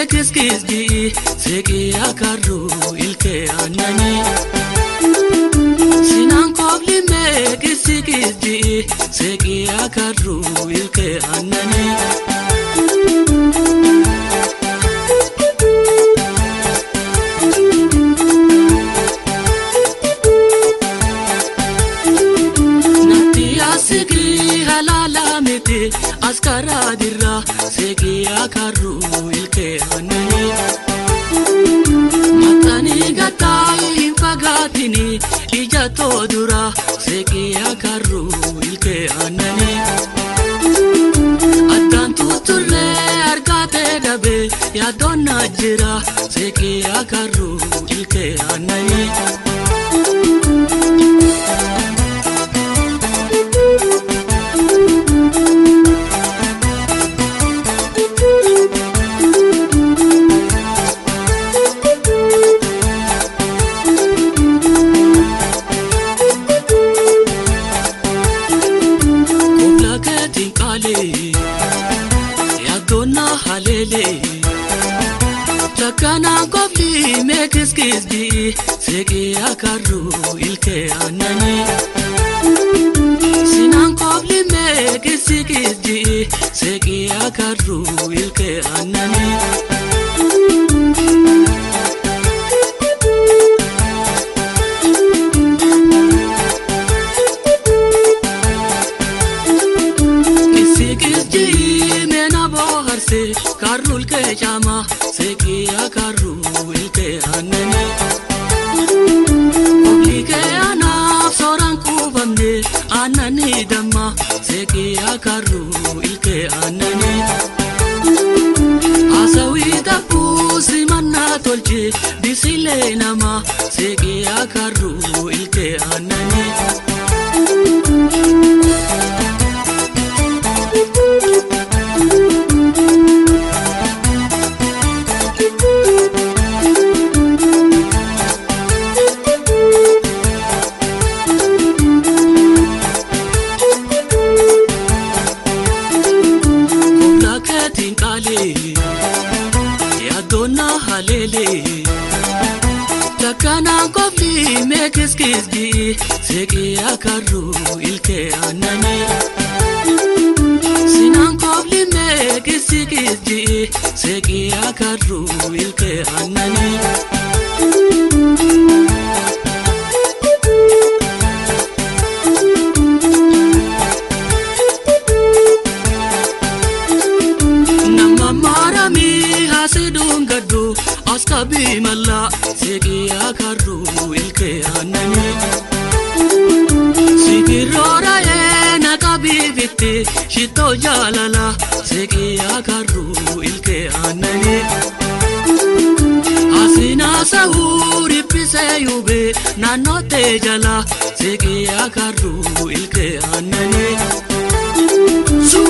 Kiss ji seqii akarru ilkee aannanii. Sinaan kofli mee kissi kiss ji seqii akarru ilkee aannanii. Natti asigii halaala miti askaraa dirra seqii akarru ilkee aannanii. Matanii gataa hin fagaatini ija too dura seqii akarru ilkee aannanii. Addaan tutturree argatee dhabe yaaddoon na jira seqii akarru ilkee aannanii. Kofla keetiin qaalee yaaddoon na haleelee. Takkanaan kofli mee kiss kiss ji seqii akarru ilkee aannanii. Sinaan kofli mee kissi kiss ji seqii akarru ilkee aannanii. Kissi kiss ji mee na bohaarse karru ilkee caama seqii akarru ilkee aannanii. Kofli kee anaaf sooraan kuufamne aannanii damma seqii akarru ilkee aannanii. Haasawii tabbuu simannaa tolche bisilee nama seqii akarru ilkee aannanii. Kofla keetiin qaalee yaaddoon na haleelee. Takkanaan kofli mee kiss kiss ji seqii akarru ilkee aannanii. Sinaan kofli mee kissi kiss ji seqii akarru ilkee aannanii. Nama maaramii haasiduun gaddu as qabii mallaa seqii akarru ilkee aannanii. Sigiroora'ee na qabii bitti shittoo jaalala seqii akarru ilkee aannanii. Asinaa sahuu riphhisee yubee naannoo ta'e jala seqii akarru ilkee aannanii. Suu.